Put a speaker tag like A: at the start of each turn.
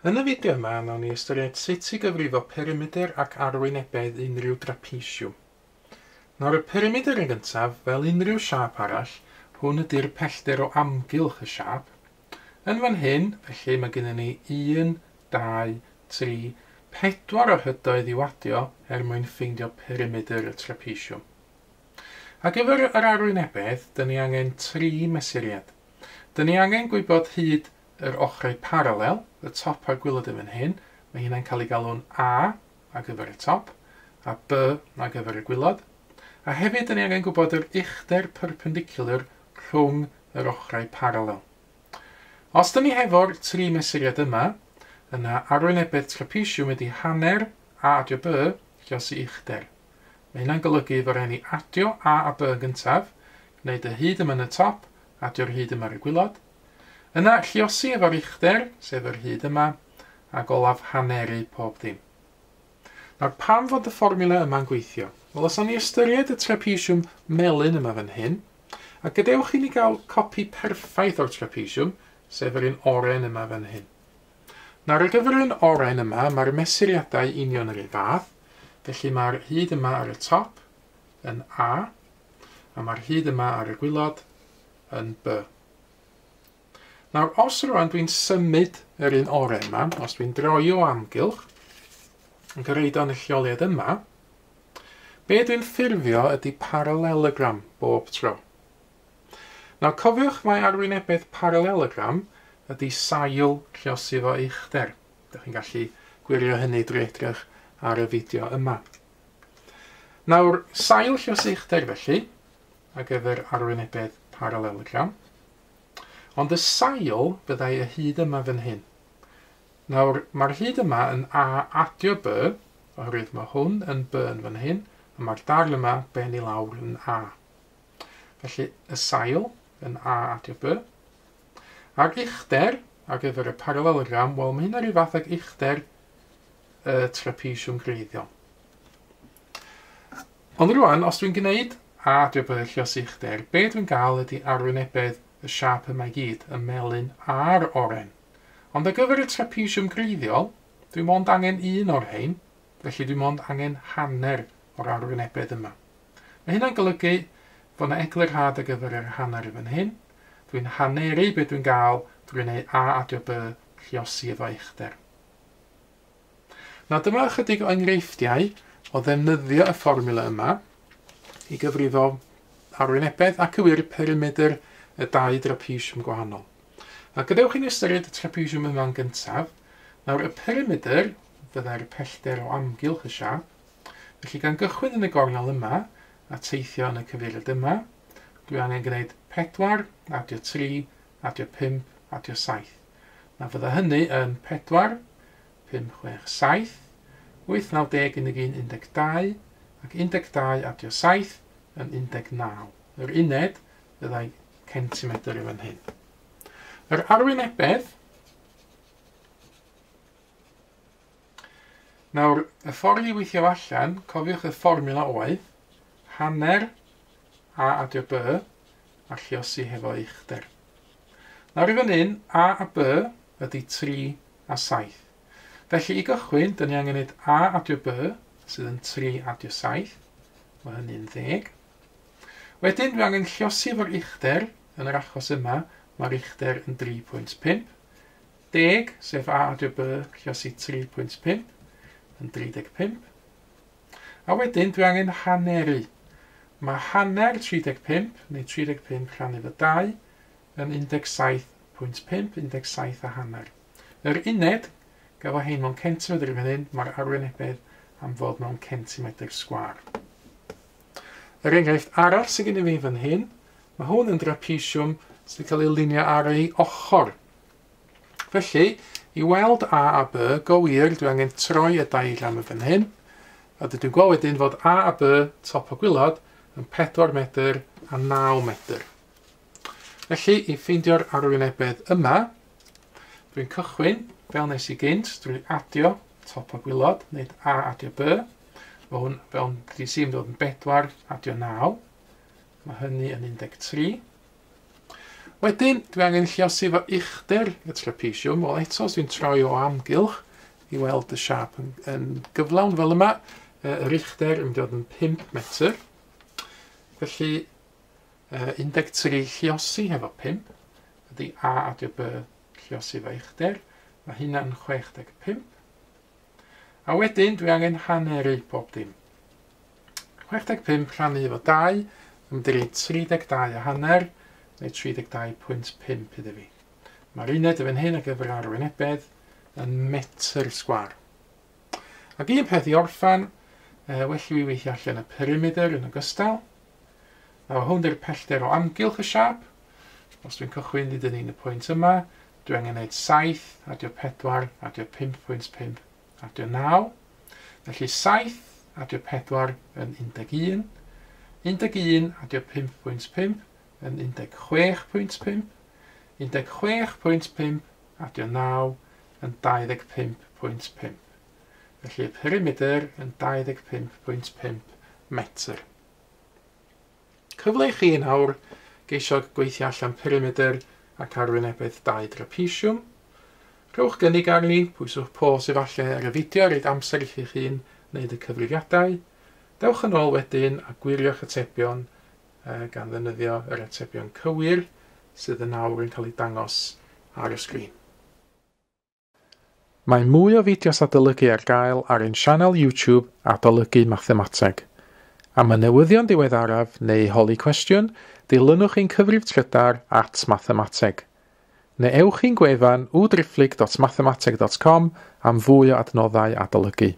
A: Yn y fideo yma, nawn ni ystyried sut i gyfrifo perimedr ac arwynebedd unrhyw drapesiwm. Nawr y perimedr yn gyntaf, fel unrhyw siâp arall, hwn ydy'r pellter o amgylch y siâp. Yn fan hyn, felly mae gennym ni 1, 2, 3, 4 o hydoedd i'w adio er mwyn ffeindio perimedr y trapesiwm. Ar gyfer yr arwynebedd, dyn ni angen 3 mesuriad. Dyn ni angen gwybod hyd yr ochrau paralel, y top a'r gwaelod yn fan hyn, mae hynna'n cael ei galw'n A ar gyfer y top a B ar gyfer y gwaelod. A hefyd, dyn ni angen gwybod yr uchder perpendicular rhwng yr ochrau paralel. Os dyn ni hefo'r 3 mesuriad yma, yna arwynebedd trapesiwm ydy hanner A adio B lluosi uchder. Mae hynna'n golygu fod rhaid ni adio A a B yn gyntaf, gwneud y hyd yma yn y top, adio'r hyd yma ar y gwaelod. Yna lluosi efo'r uchder, sef yr hyd yma, ac olaf haneru pob dim. Nawr, pam fod y fformiwla yma'n gweithio? Wel, os o'n ni ystyried y trapesiwm melyn yma fan hyn, a gadewch i ni gael copi perffaith o'r trapesiwm, sef yr un oren yma fan hyn. Nawr, ar gyfer yr un oren yma, mae'r mesuriadau union yr un fath, felly mae'r hyd yma ar y top yn A, a mae'r hyd yma ar y gwaelod yn B. Nawr, os rwan dwi'n symud yr un oren yma, os dwi'n droi o amgylch, yn gyrraedd o'n y lleoliad yma, be dwi'n ffurfio ydy parallelogram bob tro. Nawr, cofiwch mai arwynebedd parallelogram ydy sail lluosi fo uchder. Dych chi'n gallu gwirio hynny drwy edrych ar y fideo yma. Nawr, sail lluosi uchder felly, ar gyfer arwynebedd parallelogram. Ond y sail fyddai y hyd yma fan hyn. Nawr, mae'r hyd yma yn A adio B, oherwydd mae hwn yn B yn fan hyn, a mae'r darn yma ben i lawr yn A. Felly, y sail yn A adio B. A'r uchder, ar gyfer y parallelogram, wel, mae hynna rhyw fath ag uchder y trapesiwm gwreiddiol. Ond rwan, os dwi'n gwneud A adio B lluosi uchder, be dwi'n gael ydy arwynebedd y siâp yma i gyd, y melyn a'r oren. Ond ar gyfer y trapesiwm gwreiddiol, dwi mond angen un o'r rhain, felly dwi mond angen hanner o'r arwynebedd yma. Mae hynna'n golygu fod yna eglurhad ar gyfer yr hanner yn fan hyn. Dwi'n haneru be dwi'n gael drwy wneud A adio B lluosi efo uchder. Nawr dyma ychydig o enghreifftiau o ddefnyddio y fformiwla yma i gyfrifo arwynebedd ac y wir perimedr y dau drapesiwm gwahanol. A gadewch i ni ystyried y trapesiwm yma'n gyntaf. Nawr y perimedr fyddai'r pellter o amgylch y siâp. Felly gan gychwyn yn y gornel yma a teithio yn y cyfeiriad yma, dwi angen gwneud 4, adio 3, adio 5, adio 7. Na fydda hynny yn 4, 5, 6, 7, 8, 9, 10, 11, 12, ac 12 adio 7 yn 19. Yr uned fyddai centimetr i fan hyn. Yr arwynebedd, nawr, y ffordd i weithio allan, cofiwch y fformiwla oedd hanner A adio B a lluosi hefo uchder. Nawr i fan hyn, A a B ydy 3 a 7. Felly i gychwyn, dyn ni angen gwneud A adio B, sydd yn 3 adio 7. Mae hynny'n 10. Wedyn, dwi angen lluosi efo'r uchder, yn yr achos yma, mae'r uchder yn 3.5. 10, sef A adio B, lluosi 3.5, yn 35. A wedyn, dwi angen haneru. Mae hanner 35, neu 35 rhannu efo 2, yn 17.5, 17 a hanner. Yr uned, gafo hein mewn centimetr i fan hyn, mae'r arwynebedd am fod mewn centimetr sgwâr. Yr enghraifft arall sydd gen i fi fan hyn, mae hwn yn drapesiwm sydd wedi cael ei lunio ar ei ochr. Felly, i weld A a B, go wir, dwi angen troi y diagram yn fan hyn, a dwi dwi'n gweld wedyn fod A a B, top o gwaelod, yn 4 medr a 9 medr. Felly, i ffeindio'r arwynebedd yma, dwi'n cychwyn, fel nes i gynt, drwy adio top o gwaelod, wneud A adio B. Mae hwn fel di sy'n dod yn 4 adio 9. Mae hynny yn 13. Wedyn, dwi angen lluosi fo uchder y trapesiwm. Wel, eto, os dwi'n troi o amgylch i weld y siâp yn gyflawn fel yma, yr uchder yn mynd i fod yn 5 metr. Felly, 13 lluosi hefo 5 ydy A adio B lluosi fo uchder. Mae hynna'n 65. A wedyn, dwi angen haneru pob dim. 65 rhannu efo 2, yn mynd i roi 32 a hanner, neu 32.5 iddo fi. Mae'r uned yn fan hyn ar gyfer arwynebedd yn metr sgwâr. Ac un peth i orffan, well i fi weithio allan y perimedr yn ogystal. Nawr hwn di'r pellter o amgylch y siâp. Os dwi'n cychwyn hyd yn un y pwynt yma, dwi angen gwneud 7, adio 4, adio 5.5, adio 9. Felly 7 adio 4 yn 11, 11 adio 5.5 yn 16.5, 16.5 adio 9 yn 25.5. Felly y perimedr yn 25.5 metr. Cyfle i chi yn awr geisio gweithio allan perimedr ac arwynebedd dau drapesiwm. Rhowch gynnig arni, pwyswch pause efallai ar y fideo, roed amser i chi'ch hun wneud y cyfrifiadau. Dewch yn ôl wedyn a gwiriwch atebion gan ddefnyddio yr atebion cywir sydd yn awr yn cael eu dangos ar y sgrin. Mae mwy o fideos adolygu ar gael ar ein sianel YouTube Adolygu Mathemateg. Am y newyddion diweddaraf neu holi cwestiwn, dilynwch ein cyfrif trydar @mathemateg. Neu ewch i'n gwefan www.mathemateg.com am fwy o adnoddau adolygu.